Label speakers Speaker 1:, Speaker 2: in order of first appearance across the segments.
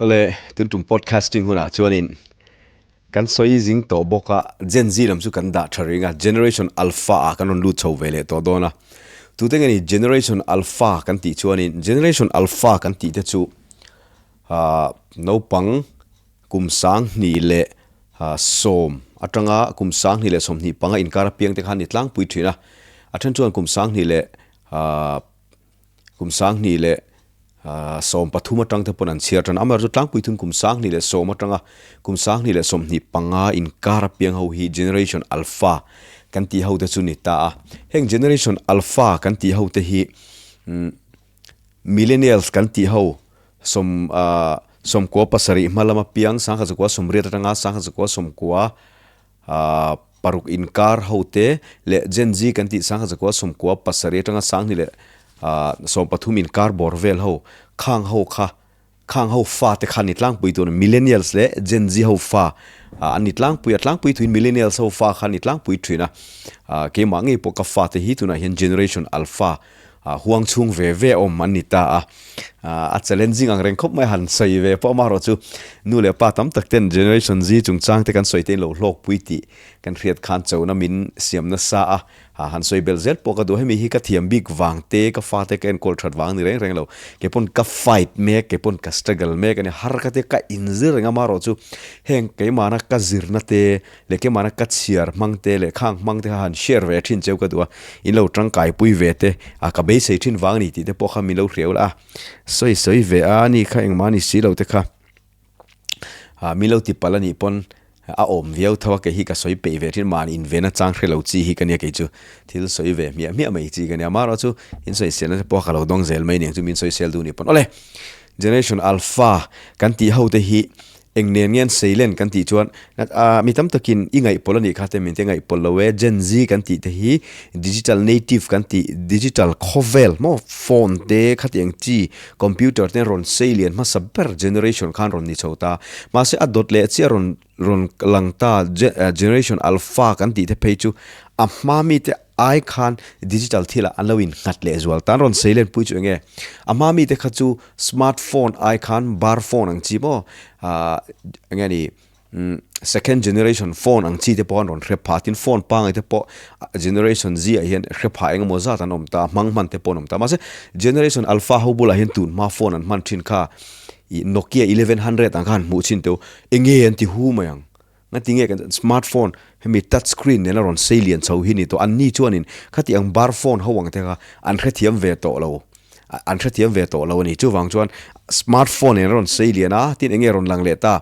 Speaker 1: Awle, tun tum podcasting hunah chuanin kan sawi zing tawh bawk a, Gen Z lam chu kan dah tha reng a, Generation Alpha ah kan rawn lut chho ve leh tawh dawn a. Tute nge ni Generation Alpha kan tih chuanin Generation Alpha kan tih te chu ah naupang kum 20 leh 10 atanga kum 20 le 25 inkar apiang te khan ni tlangpui thin a, a then chuan kum 20 leh ah Kum 2013 atang te pawn an chhiar tan. Amaherawhchu tlangpui thun kum 2010 atanga kum 2025 inkar apiang ho hi Generation Alpha kan tih ho te chu ni ta a. Heng Generation Alpha kan tih ho te hi Millennials kan tih ho sawm 97 hma lama piang 1980 atanga 1990 Paruk inkar hote leh Gen Z kan tih 1997 atanga 2013 inkar bawr vel ho khang ho kha khang ho fa te kha ni tlangpui tun Millennials leh Gen Z ho fa an ni tlangpui a tlangpui thuin Millennials ho fa kha ni tlangpui thin a keimah ngei pawh ka fa te hi tunah hian Generation Alpha Huang chhung ve ve awm an ni ta a, a challenging ang reng khawp mai han sawi ve pawh amaherawhchu nu leh pa tam tak ten Generation Z chungchang te kan sawi te in lo hlawkpui tih kan hriat khan chona min siam nasa a, han sawi belh zel pawh ka duh. Hemi hi ka thiam bik vang te, ka fate ka enkawl that vang ni reng reng lo, kei pawn ka fight mek, kei pawn ka struggle mek a ni, har ka tia ka inzir reng amaherawhchu heng keimahna ka zirna te, Leh keimahna ka chhiar hmang te leh khang hmang te kha han share ve thin cheu ka duh a, in lo tangkai pui ve te a ka beisei thin vang a ni tih te pawh kha min lo hriau la a, sawi sawi ve a ni kha engmah ni si lo te kha ah min lo ti palh a nih pawn a awm viau tho a kei hi ka sawi peih ve thin mahni in vena chang hre lo chi hi ka nia kei chu thil sawi ve hmiah hmiah mai chi ka nia amaherawh chu in sawiselna te pawh ka lo dawng zel mai aniang chu min sawisel duh nih pawn awle generation alpha kan tih ho te hi Eng nen nge an seilen kan tih chuan mi tam takin i ngaihpawlh a nih kha te min te ngaihpawlh lo e, Gen Z kan tih te hi digital native kan tih digital khawvel maw phone te khatiang chi computer te rawn seilian hmasa ber generation khan rawn ni chho ta. Mahse a dawt leh chiah rawn rawn lang ta generation alpha kan tih te phei chu a hma mite ai khan digital thilah an lo innghat leh zual ta. An rawn seilen pui chu eng nge? A hma mite kha chu Smart phone ai khan bar phone ang chi maw ah eng nge ni second generation phone ang chi te pawh an rawn hre pha tin phone pangai te pawh generation Z ah hian hre pha eng emaw zat an awm ta hmang hman te pawh an awm ta mahse generation alpha ho bulah hian tun hma phone an hman thin kha ih Nokia 1100 ang kha han hmuh chin teu eng nge an ti hu mai ang Ngati nge kan smart phone hemi touch screen nena rawn sei lian chho hi ni tawh an ni chuanin khati ang bar phone ho ang te kha an hrethiam ve tawh lo an hrethiam ve tawh lo a ni chuvang chuan smart phone nena rawn sei lian a tin enge rawn lang leh ta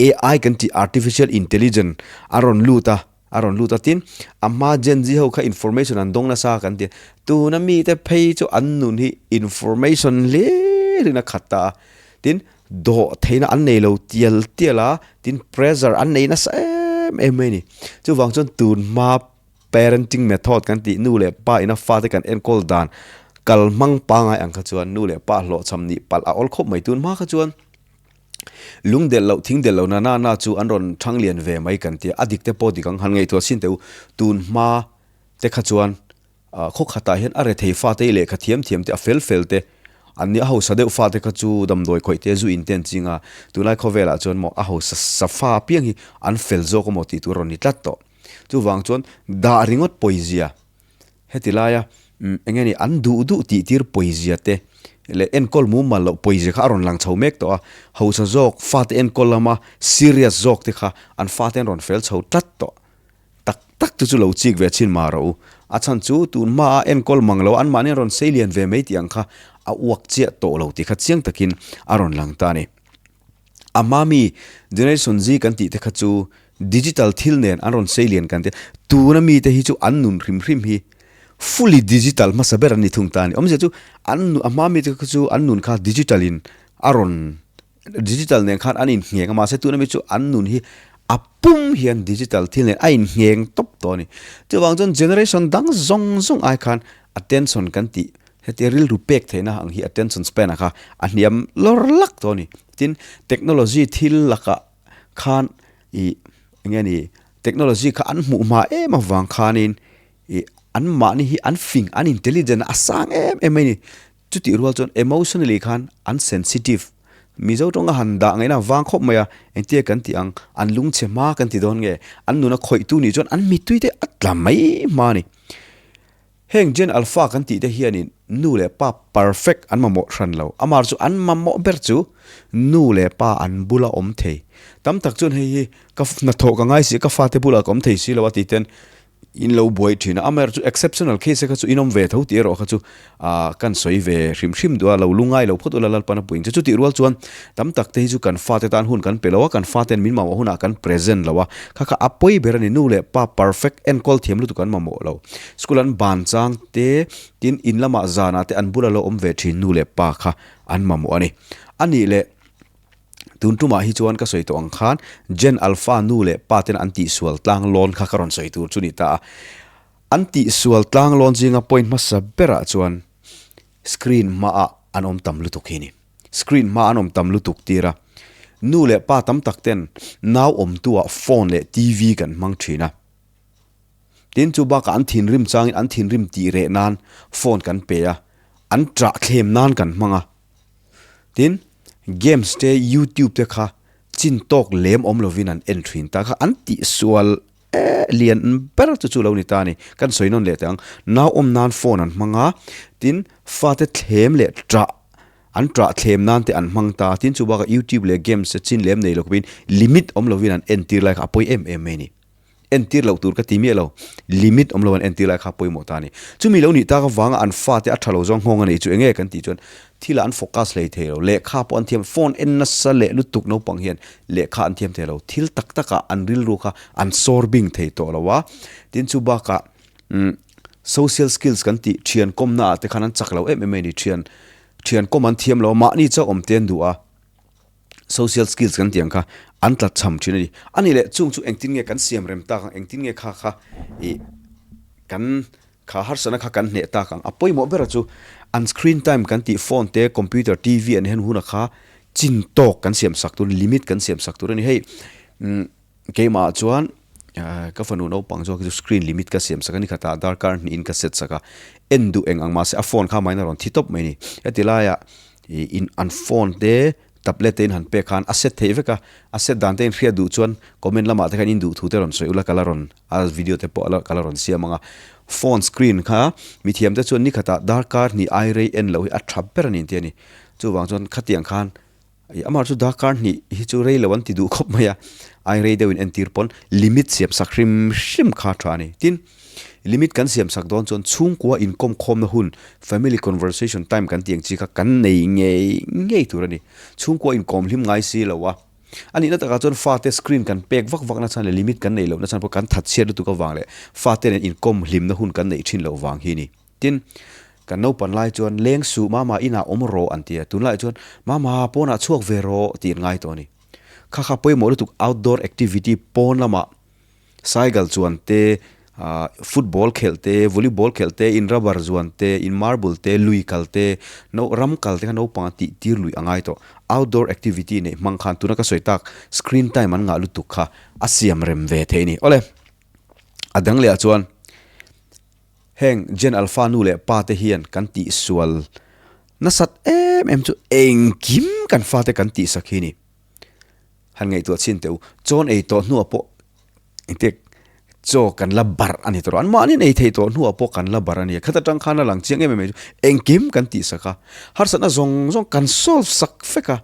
Speaker 1: AI kan tih artificial intelligent a rawn lut a a rawn lut a tin a hma Gen Z ho kha information an dawng nasa kan ti tuna mite phei chu an nun hi information hlir in a khat ta a tin Dawh theihna an nei lo tial tial a, tin pressure an nei nasa em em mai a ni. Chuvang chuan tun hma parenting method kan tih nu leh pa ina fate kan enkawl dan kal hmang pangai ang kha chuan nu leh pa hlawhchham nih palh a awl khawp mai. Tun hma kha chuan lung delh loh thing delh loh na na na chu an rawn thang lian ve mai kan tia, a dik te pawh dik ang han ngaihtuah sin teh u. Tun hma te kha chuan Khaw khatah hian a rethei fate lehkha thiam thiam te, a fel fel te, an nia hausa deuh fate kha chu damdawi khawih te zu in te an ching a, tunlai khawvelah chuan maw a hausa sa fa apiang hi an fel zawk amaw tih tur a rawn ni tlat tawh. Chuvang chuan dah ringawt pawizia heti laia eng nge ni an duh duh tih tir pawizia te leh enkawl mumal loh pawizia kha a rawn lang chho mek tawh a, hausa zawk fate enkawl lama serious zawk te kha an fate an rawn fel chho tlat tawh. Tak tak chu chu lo chik ve chin mah rawh u. A chhan chu tun hma a enkawl mang lo anmahni an rawn sei lian ve mai tih ang kha a uak chiah tawh lo tih kha chiang takin a rawn lang ta a ni. A hma mi Generation Z kan tih te kha chu digital thil nen an rawn sei lian kan ti a, tuna mite hi chu an nun hrim hrim hi fully digital hmasa ber an ni thung ta a ni. Awmzia chu an a hma mite kha chu an nun kha digital in a rawn Digital nen khan an inhngheng a, mahse tuna mi chu an nun hi a pum hian digital thil nen a inhngheng tawp tawh a ni. Chuvang chuan generation dang zawng zawng ai khan attention kan tih hetia rilru pek theihna ang hi attention span ah kha a hniam lawr lak tawh a ni. Tin, technology thil lakah khan ih eng nge ni technology kha an hmuh hma em avang khanin ih anmahni hi an fing an intelligent a sang em em mai a ni. Chutih rual chuan emotionally khan an sensitive Mizo tawnga han dah ngaihna vang khawp mai a, engtia kan tih ang, an lungchhe hma kan ti dawn nge, an nuna khawihtu nih chuan an mittui te a tla mai hma a ni. Heng Gen Alpha kan tih te hianin nu leh pa perfect an mamawh hran lo, amah chu an mamawh ber chu nu leh pa an bula awm thei. Tam tak chuan hei hi ka hnathawh ka ngai si, ka fate bulah ka awm thei si lo a tih ten In lo buai thin a, amaherawhchu exceptional case kha chu in awm ve tho tih erawh kha chu ah kan sawi ve hrim hrim duh a, lo lu ngai lo phawt ula Lalpan a puiin chu. Chutih rual chuan tam tak te hi chu kan fate tan hun kan pe lo a, kan faten min mamawh hunah kan present lo a, kha kha a pawi ber a ni. Nu leh pa perfect enkawl thiam lutuk an mamawh lo. School an ban chang te, tin in lamah zanah te an bula lo awm ve thin nu leh pa kha an mamawh a ni. A nih leh. Tun tumah hi chuan ka sawi tawh ang khan Gen Alpha nu leh pa ten an tihsual tlang lawn kha ka rawn sawi tur chu ni ta a. An tihsual tlang lawn zinga point hmasa berah chuan screen hmaah an awm tam lutuk hi ni. Screen hma an awm tam lutuk tir a. Nu leh pa tam tak ten nau awmtuah phone leh TV kan hmang thin a. Tin chu bakah an thinrim changin an thinrim tih reh nan phone kan pe a, an ṭah thlem nan kan hmang a. Tin, games te youtube te kha chin tawk lem awm lovin an en thin ta kha an tihsual eh lian ber chu chu lo ni ta a ni. Kan sawi nawn leh teh ang. Nau awm nan phone an hmang a, tin fate thlem leh ṭah an ṭah thlem nan te an hmang ta a, tin chu bakah youtube leh games te chin lem nei lo khawpin limit awm lovin an entir lai kha a pawi em em mai a ni. Entir loh tur ka ti miah lo, limit awm lo an entir lai kha pawimawh ta a ni. Chumi lo nih tak avanga an fate a tha lo zawng nghawng a neih chu enge kan tih chuan thil ah an focus hlei thei lo, lehkha pawh an thiam, phone en nasa leh lutuk naupang hian lehkha an thiam thei lo, thil tak tak ah an rilru kha an sawr bing thei tawh lo a, tin chu bakah umm social skills kan tih thian kawmna ah te khan an chak lo em em mai a ni, thian thian kawm an thiam lo a, mahni chauh awm te an duh a. Social skills kan tih ang kha an tla cham thin a ni. A nih leh chung chu engtin nge kan siam rem tak ang, engtin nge kha kha ih kan kha harsatna kha kan hneh tak ang. A pawimawh bera chu an screen time kan tih phone te, computer, TV an hen huna kha chin tawk kan siam sak tur, limit kan siam sak tur a ni. Hei umm keimah ah chuan ka fanu naupang zawk hi chu screen limit ka siam sak a ni khatah darkar hnihin ka set sak a, en duh eng ang mahse a phone kha amahin a rawn thi tawp mai a ni. Heti laiah ih in an phone te tablet te in han pek khan a set theih vek a, a set dan te in hriat duh chuan comment lamah te khan in duh thu te rawn sawi ula ka la rawn a video te pawh ka la rawn siam ang a, phone screen kha mithiam te chuan ni khatah darkar hnih ai rei en loh hi a tha ber a ni an ti a ni, chuvang chuan khatiang khan ih amah chu darkar hnih hi chu rei lo an ti duh khawp mai a, ai rei deuh in entir pawn limit siam sak hrim hrim kha a tha a ni, tin. Limit kan siam sak dawn chuan chhungkua inkawm khawmna hun, family conversation time kan tih ang chi kha kan nei ngei ngei tur a ni. Chhungkua inkawm hlim ngai si lo a. A nihna takah chuan fate screen kan pek vak vakna chhan leh limit kan neih lohna chhan pawh kan that chhiat lutuk avang leh fate nen inkawm hlimna hun kan neih thin loh vang hi a ni. Tin, kan naupan lai chuan leng suh mama inah awm rawh an ti a, tunlaiah chuan mama pawnah chhuak ve rawh tih an ngai tawh a ni. Kha kha pawimawh lutuk outdoor activity pawn lamah Cycle chuan te, football khelh te, volleyball khelh te, in rubber zuan te, in marble te, lui kal te, no ram kal te kha naupang a tih tir lui a ngai tawh. Outdoor activity neih hmang khan tuna ka sawi tak screen time an ngah lutuk kha a siam rem ve thei a ni. Awle, a dang leh ah chuan heng Gen Alpha nu leh pa te hian kan tihsual nasat em em chu engkim kan fate kan tihsak hi a ni. Han ngaihtuah chhin teh u, chawn ei tawh hnuah pawh engtik chaw kan la barh a ni tawh an mahni an ei theih tawh hnuah pawh kan la barh a ni a, khata tang khan a lang chiang em em mai chu engkim kan tih sak a, harsatna zawng zawng kan solve sak vek a,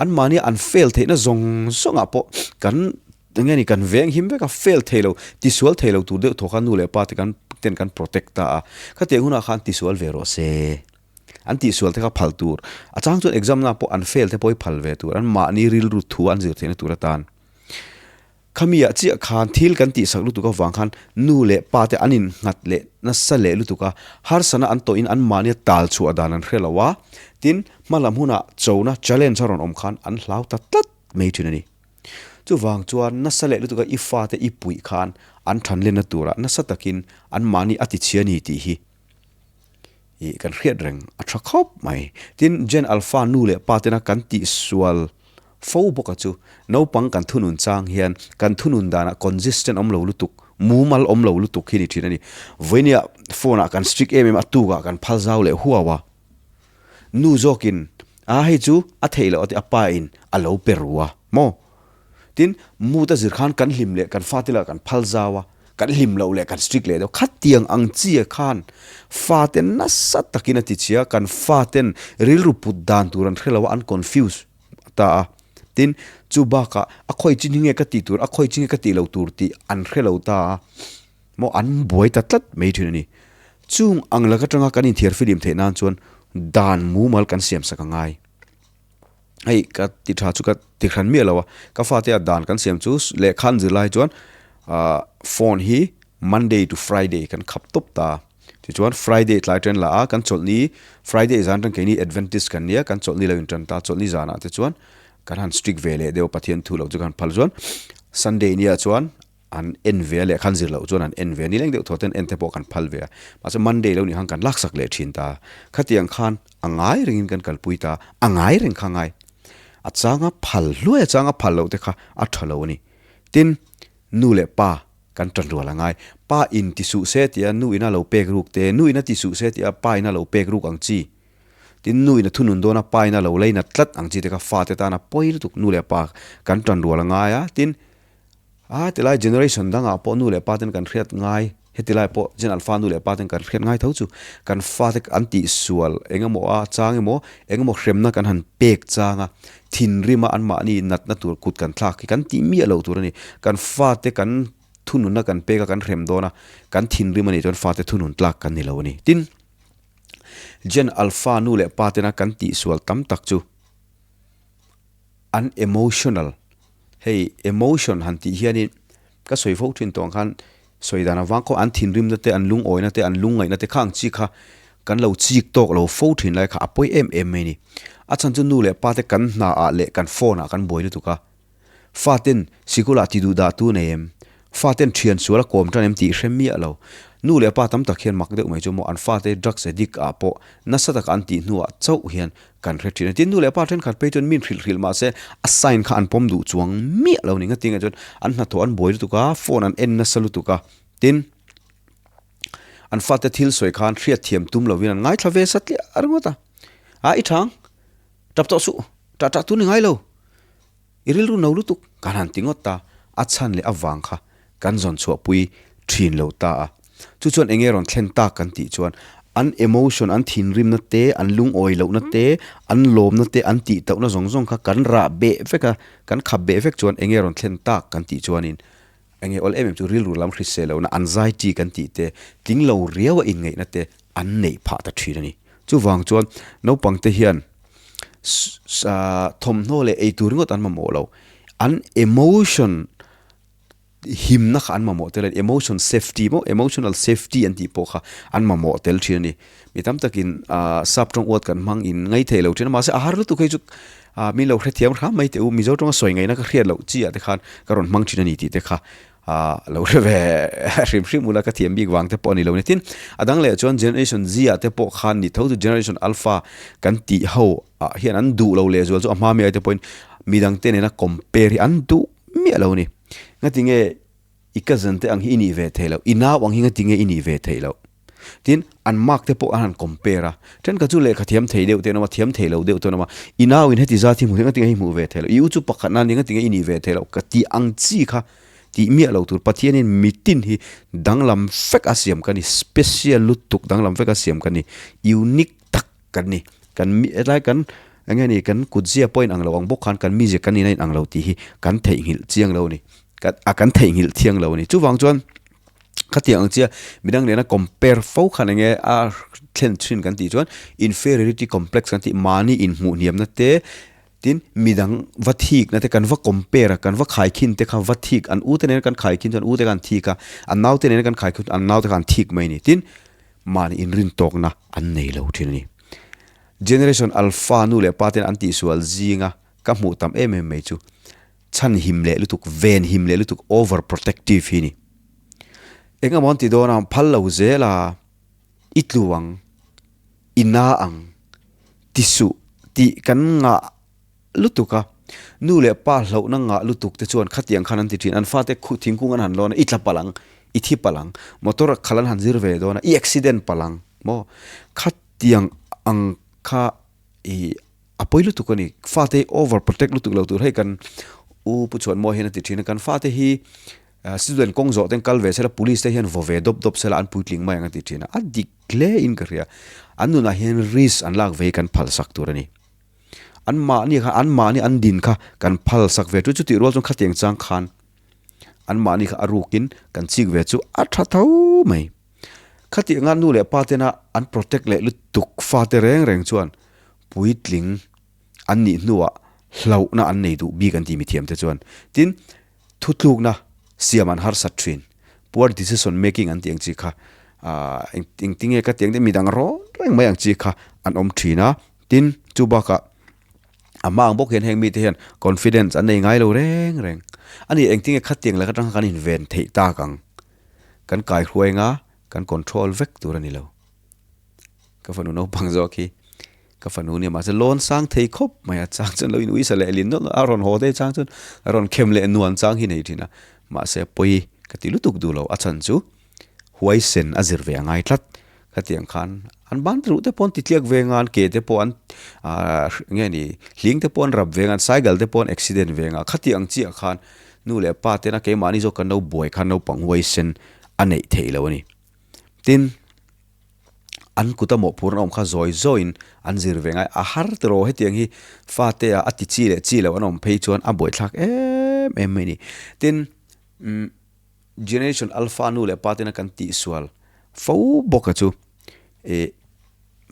Speaker 1: an mahni an fail theihna zawng zawngah pawh kan eng nge ni kan veng him vek a, fail thei lo tisual thei lo tur deuh thaw khan nu leh pa te kan ten kan protect ta a, khatiang hunah khan tisual ve rawh se. An tihsual te kha phal tur. A chang chuan exam na pawh an fail te pawh hi phal ve tur. An mahni rilru thu an zir theihna tur atan. Khami ah chiah khan thil kan tihsak lutuk avang khan nu leh pa te an innghat leh nasa leh lutuk a, harsana an tawhin an mahnia tal chhuah dan an hre lo a, tin hmalam hunah chona challenge a rawn awm khan an hlau ta tlat mai thin a ni. Chuvang chuan nasa leh lutuka i fate i puih khan an thanlenna turah nasa takin an mahni a tichhia a ni tih hi Ih kan hriat reng a tha khawp mai. Tin, Gen Alpha nu leh pa tena kan tihsual fo bawk a chu naupang kan thunun chang hian kan thunun danah consistent awm lo lutuk, mumal awm lo lutuk hi ni thin a ni. Vawinia phone ah kan strict em em a tukah kan phal zau leh huau a. Nu zawkin. A hei chu a theih loh a ti a pa in a lo pe ru a maw? Tin, mood a zir khan kan hlim leh kan fate lakah kan phal zau a, kan hlim loh leh kan strict leh deuh. Khatiang ang chi ah khan fate nasa takin a ti chhia, kan faten rilru put dan tur an hre lo a, an confuse ta a. Tin, chu bakah a khawi chin hi nge ka tih tur, a khawi chin nge ka tih loh tur tih an hre lo ta a. Maw an buai ta tlat mai thin a ni. Chung ang lak atanga kan inthiar filim theih nan chuan dan mumal kan siam sak a ngai. Hei ka ti tha chu ka ti hran miah lo a, ka fate a dan kan siam chu lehkha an zir lai chuan ah phone hi Monday to Friday kan khap tawp ta a. Tichuan Friday tlai ṭan la a, kan chawlhni Friday zan ṭang keini Adventist kan nia, kan chawlhni lo inṭan ta, chawlhni zanah te chuan kan han strict ve leh deuh a Pathian thu lo chu kan phal chuan Sunday nia chuan An en ve a lehkha an zir loh chuan an en ve a, nileng deuh thaw ten en te pawh kan phal ve a. Mahse Monday lo nih khan kan laksak leh thin ta. Khatiang khan a ngai rengin kan kalpui ta, a ngai reng kha ngai. A changa phal hluai a changa phal loh te kha a tha lo a ni. Tin, nu leh pa kan tan rual a ngai. Pa in ti suh se tia nu ina lo pek ruk te, nu ina ti suh se tia pa ina lo pek ruk ang chi. Tin, nu ina thunun dawn a pa ina lo lei nat tlat ang chi te kha fate tana pawi lutuk nu leh pa kan tan rual a ngai a. Tin, A tilai generation dangah pawh nu leh pa ten kan hriat ngai, heti lai pawh Gen Alpha nu leh pa ten kan hriat ngai tho chu kan fate an tihsual eng emaw a chang emaw, eng emaw hremna kan han pek chang a, thinrima anmahni natna tur kut kan thlak hi kan tih miah loh tur a ni. Kan fate kan thununna kan pek a kan hrem dawn a, kan thinrim a nih chuan fate thunun tlak kan ni lo a ni. Tin, Gen Alpha nu leh pa tena kan tihsual tam tak chu an emotional, hei emotion han tih hianin ka sawi fo thin tawh ang khan sawi dan avang khaw an thinrimna te an lungawina te an lungngaihna te kha ang chi kha kan lo chik tawk lo fo thin lai kha a pawi em em mai a ni. A chhan chu nu leh pa te kan hna ah leh kan phone ah kan buai lutuk a, Faten sikul ah ti duh dah tu nei em? Faten thian sual a kawm tan em tih hre miah lo. Nu leh pa tam tak hian mak deuh mai chu maw an fate drugs addict ah pawh nasa taka an tih hnuah chauh hian kan hre thin a. Tin, nu leh pa thenkhat phei chuan min hrilh hrilh mahse a sign kha an pawm duh chuang miah lo ni. Ngatinge chuan an hnathawh an buai lutuk a, phone an en nasa lutuk a. Tin, an fate thil sawi khan hriatthiam tum lovin an ngaithla ve satliah ringawt a. A i thang, tap tawh suh, tah tah tu ni ngai lo. I rilru no lutuk kan han ti ngawt ta, a chhan leh avang kha kan zawn chhuahpui thin lo ta a. Chu chuan enge rawn thlen tak kan tih chuan an emotion, an thinrimna te, an lungawi lohna te, an lawmna te, an tihtauhna zawng zawng kha kan rah beh vek a, kan khap beh vek chuan enge rawn thlen tak kan tih chuanin enge awl em em chu rilru lam hrisel lohna, anxiety kan tih te, tling lo riau a inngaihna te an neih phah ta thin a ni. Chuvang chuan naupangte hian thawmhnaw leh eitur ringawt an mamawh lo, an emotion himna kha an mamawh tel a ni, emotion safety maw, emotional safety an tih pawh kha an mamawh tel thin a ni. Mi tam takin sap tawng uat kan hmang in ngai thei lo thin a, mahse a har lutuk hei chu min lo hrethiam hram mai teh u, Mizo tawnga sawi ngaihna ka hriat loh chi ah te khan ka rawn hmang thin a ni tih te kha lo hre ve hrim hrim ula ka thiam bik vang te pawh a ni lo ni. Tin, a dang leh chuan Generation Z ah te pawh khan ni tho chu Generation Alpha kan tih ho ah hian an duh lo lehzual chu a hma mi ai te pawhin midang te nena compare hi an duh miah lo a ni. Ngatinge i cousin te ang hi i nih ve theih loh, i nau ang hi ngatinge i nih ve theih loh. Tin, an mark te pawh an han compare a, thenkhat chu lehkha thiam thei deuh te an awm a, thiam thei lo deuh te an awm a, i nau in heti zat hi hmuh theih ngatinge i hmuh ve theih loh, i u chu pakhat na nia ngatinge i nih ve theih loh ka tih ang chi kha tih miah lo tur Pathianin mitin hi danglam vek a siam ka ni, special lutuk danglam vek a siam ka ni, unique tak kan ni, kan mi hetlai kan eng nge ni kan kutzia pawh a inang lo ang bawk khan kan mizia kan nihna a inang lo tih hi kan theihnghilh chiang lo a ni, a kan theihnghilh thiang lo a ni, chuvang chuan. Khatiang ang chia midang nena compare fo khan enge a thlen thin kan tih chuan inferiority complex kan tih mahni inhmuh hniamna te tin midang va thikna te kan va compare a kan va khaikhin te kha va thik an u te nena kan khaikhin chuan u te kha an thik a an nau te nena kan khaikhin chuan an nau te kha an thik mai a ni tin mahni inrin tawkna an nei lo thin a ni. Generation alpha nu leh pa ten an tihsual zinga ka hmuh tam em em mai chu Chhan him leh lutuk, ven him leh lutuk, over protective hi ni. Eng emaw an ti dawn a, phal lo zel a, i tlu ang, i na ang, ti suh tih kan ngah lutuk a. Nu leh pa hlauhna ngah lutuk te chuan khatiang khan an ti thin, an fate khuh thingkung an han lawn a, i tla palh ang, i thi palh ang, motor khalh an han zir ve dawn a, i accident palh ang maw? Khatiang ang kha i. A pawi lutuk a ni. Fate hi over protect lutuk lo tur hei kan u Pu Chhuanmawi hian a ti thin a, kan fate hi student kawng zawh ten kal ve sela police te hian vaw ve dawp dawp sela an puitling mai ang a ti thin a, a dik hle in ka hria. An nunah hian risk an lak ve hi kan phal sak tur a ni. An mahni kha an mahni an din kha kan phal sak ve chu chutih rual chuan khatiang chang khan an mahni kha a rukin kan chik ve chu a tha tho mai. Khatianga nu leh pa tena an protect leh lutuk fate reng reng chuan puitling an nih hnuah hlauhna an nei duh bik an ti mithiam te chuan. Tin, thutlukna siam an harsat thin. Poor decision making an tih ang chi kha aah engtinge ka tih ang te midang rawn reng mai ang chi kha an awm thin a. Tin, chu bakah a hma ang bawk hian heng mite hian confidence an nei ngai lo reng reng. A ni, engtinge khatiang laka tang kha kan inven theih tak ang? Kan kaihruai anga kan control vek tur a ni lo. Ka fanu naupang zawk hi ka fanu nia mahse lawn sang thei khawp mai a chang chuan lo in uisa leh lin nawlh a rawn haw te chang chuan a rawn khem leh nuan chang hi nei thin a mahse pawi ka ti lutuk duh lo a chhan chu huaisen a zir ve a ngai tlat khatiang khan an ban ruh te pawh an ti tliak ve nga an ke te pawh an ah nge ni hling te pawh an rap ve nga an cycle te pawh an accident ve nga khatiang chiah khan nu leh pa tena keimahni zawk kan lo buai khan naupang huaisen a neih theih loh a ni tin. An kuta mawhphurna awm kha zawi zawiin an zir ve ngai. A har tiraw hetiang hi fate ah a ti chi leh chi loh an awm phei chuan a buaithlak em em mai a ni. Tin, umm Generation Alpha nu leh pa tena kan tihsual fo bawk a chu ih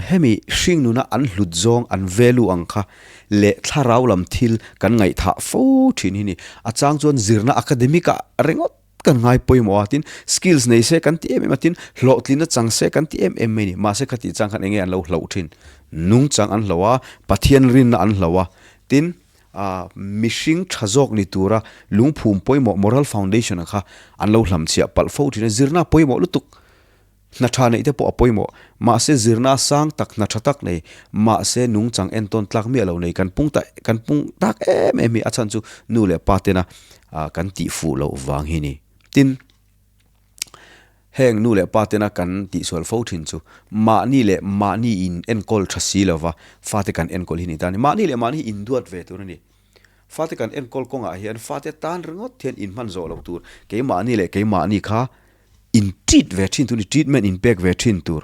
Speaker 1: hemi hring nuna an hlut zawng an value ang kha leh thlarau lam thil kan ngaihthah fo thin hi a ni. A chang chuan zirna academic ah ringawt Kan ngai pawimawh a, tin skills nei se kan ti em em a, tin hlawhtlinna chang se kan ti em em mai a ni. Mahse khatih chang khan enge an lo hlauh thin? Nungchang an hlauh a, Pathian rinna an hlauh a, tin ah mihring tha zawk ni tura lungphum pawimawh moral foundation a kha an lo hlamchhiah palh fo thin a, zirna pawimawh lutuk. Hna tha neih te pawh a pawimawh. Mahse zirna sang tak, hna tha tak nei, mahse nungchang entawn tlak miah lo nei kan pung ta, kan pung tak em em hi a chhan chu nu leh pa tena kan tih fuh loh vang hi ni. Tin, heng nu leh pa tena kan tihsual fo thin chu mahni leh mahni in enkawl tha si lova fate kan enkawl hi ni ta a ni. Mahni leh mahni induat ve tur a ni. Fate kan enkawl kawngah hian fate tan ringawt hian inhman zawh loh tur, keimahni leh keimahni kha in treat ve thin tur ni treatment in pek ve thin tur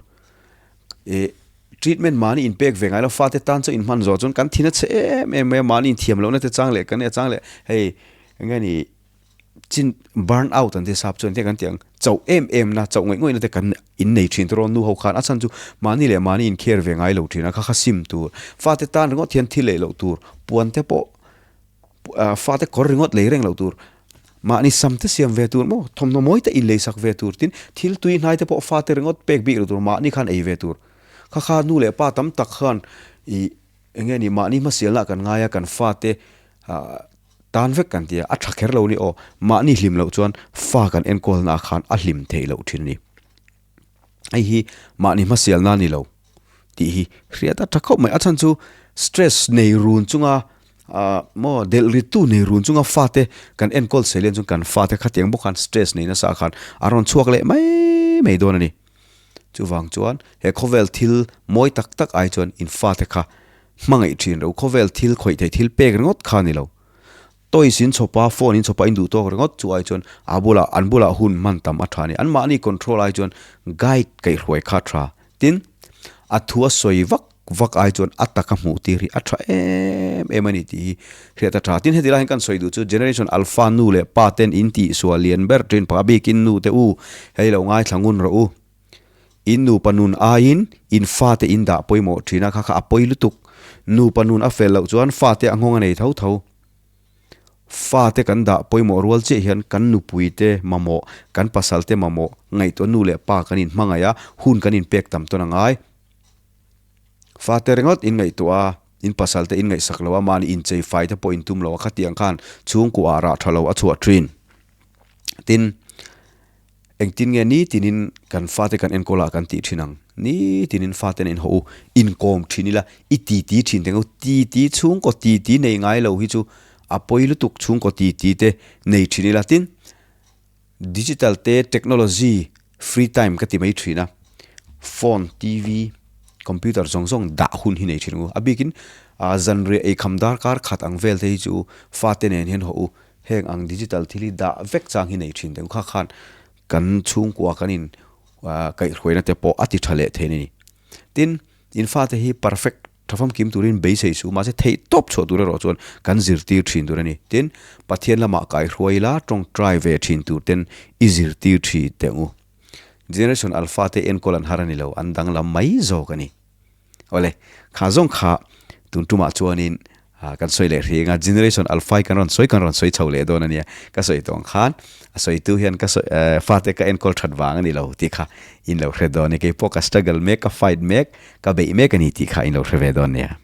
Speaker 1: eh treatment mahni in pek ve ngai lo fate tan chu in hman zawh chuan kan thin a chhe em em mai a mahni inthiam lohna te chang leh kan nia chang leh hei eng nge ni chin burn out an ti sap chuan tia kan tih ang chauh em em na chauh ngaih ngawih na te kan in nei thin tawh nu ho khan a chhan chu mahni leh mahni in care ve ngai lo thin a kha kha sim tur fate tan ringawt hian thil leh loh tur puan te pawh Fate kawr ringawt lei reng loh tur, mahni sam te siam ve tur maw, thawmhnaw mawi te inlei sak ve tur, tin thil tui hnai te pawh fate ringawt pek bik loh tur, mahni khan ei ve tur. Kha kha nu leh pa tam tak khan ih eng nge ni mahni hmasialna kan ngai a, kan fate tan vek kan ti a, a tha kher lo ni aw, mahni hlim loh chuan fa kan enkawlna ah khan a hlim theih loh thin a ni. Hei hi mahni hmasialna a ni lo tih hi hriat a tha khawp mai. A chhan chu stress nei run chunga ah maw delh rittu nei run chunga fate kan enkawl seh lian chuan kan fate khatiang bawk khan stress nei nasa khan a rawn chhuak leh mai mai dawn a ni. Chuvang chuan he khawvel thil mawi tak tak ai chuan in fate kha hmangaih thin ro khawvel thil khawih theih thil pek ringawt kha a ni lo. Toys in chhawpa, phone in chhawpa in duh tawk ringawt chu ai chuan a bulah an bulah hun hman tam a tha a ni. An mahni control ai chuan guide kaihhruai kha a tha. Tin, a thu a sawi vak vak ai chuan a taka hmuh tir hi a tha em em a ni tih hi hriat a tha. Tin, heti lai hian kan sawi duh chu generation alpha nu leh pa ten in tihsual lian ber thin pakhat bikin nu te u hei lo ngaithla ngun rawh u. In nupa nun aiin in fate in dah pawimawh thin a kha kha a pawi lutuk. Nupa nun a fel loh chuan fate a nghawng a nei tho tho. Fate kan dah pawimawh rual chiah hian kan nupuite mamawh, kan pasalte mamawh, ngaihtuah nu leh pa kan inhmangaih a, hun kan inpek tam tawn a ngai. Fate ringawt in ngaihtuah a, in pasalte in ngaihsak lo a, mahni inchei fai te pawh intum lo a, khatiang khan chhungkuah rah tha lo a chhuah thin. Tin. Engtin nge nitinin kan fate kan enkawl ah kan tih thin ang? Nitinin fate nen inhaw u, inkawm thin ila, i titi thin teng u. Titi chhungkaw titi nei ngai lo hi chu a pawi lutuk chhungkaw titi te nei thin ila. Tin, digital te technology free time ka ti mai thin a, phone, TV. Computer zawng zawng dah hun hi nei thin ang u. A bikin zanriah eikham darkar khat ang vel te hi chu fate nen hian hawh u. Heng ang digital thil hi dah vek chang hi nei thin teh u. Kha khan kan chhungkua kan in kaihhruaina te pawh a ti tha leh thei a ni. Tin, in fate hi perfect tha famkim turin beisei suh mahse theih tawp chhuah tur erawh chuan kan zirtir thin tur a ni. Tin, Pathian lamah kaihruai ila tawngtai ve thin tur ten i zirtir thin teh ang u. Generation Alpha te enkawl an har a ni lo, an danglam mai zawk a ni. Awle, kha zawng kha tun tumah chuanin kan sawi leh hrih anga Generation Alpha hi kan rawn sawi kan rawn sawi chho leh dawn a nia. Ka sawi tawh ang khan a sawitu hian ka sawi fate ka enkawl that vang a ni lo tih kha in lo hre dawn a ni. Keipawh ka struggle mek, ka fight mek, ka beih mek a ni tih kha in lo hre ve dawn nia.